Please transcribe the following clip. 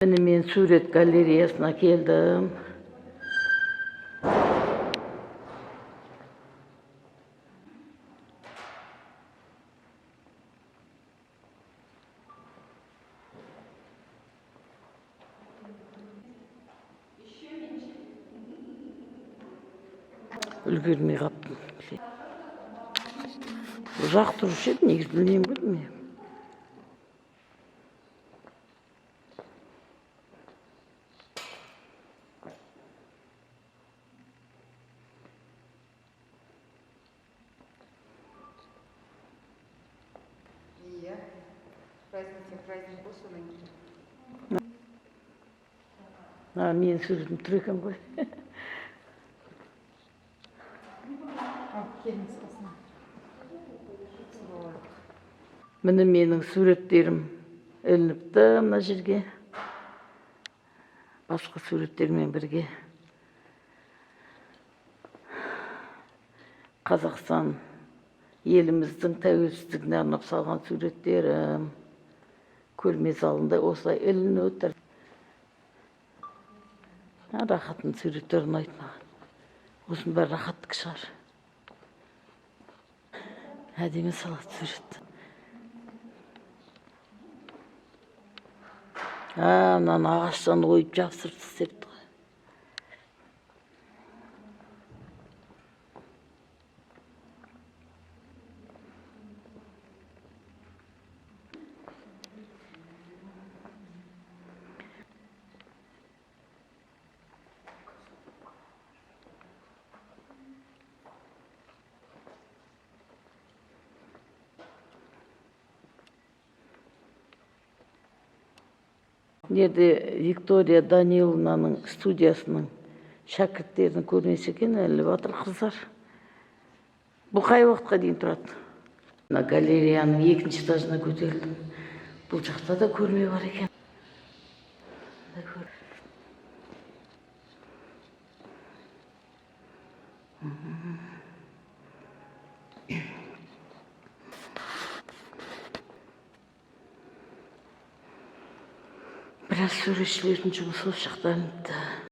Міне, мен сурет галереясына келдім. Үлгермей қалыппын. Ұзақ тұрушы еді негізі, білмеймін ғой мен. Иә, праздник, праздник ғой содан кейін. Мына менің суретім тұр екен ғой. Ал, келіңіз қасына. Вот. Міне, менің суреттерім ілініпті мына жерге, басқа суреттермен бірге. Қазақстан еліміздің тәуелсіздігіне арнап салған суреттерім көрме залында осылай ілініп отыр. А, Рахаттың суреттері ұнайды маған. Осының бәрі Рахаттікі шығар. Әдемі салады суретті. А, мынаны ағаштан ойып, жапсырып істепті ғой. Мына жерде Виктория Даниловнаның студиясының шәкірттерінің көрмесі екен, іліп жатыр қыздар. Бұл қай уақытқа дейін тұрады? Мына галереяның екінші этажына көтерілдім. Бұл жақта да көрме бар екен. Мында Біраз суретшілердің жұмысы осы жақта ілініпті.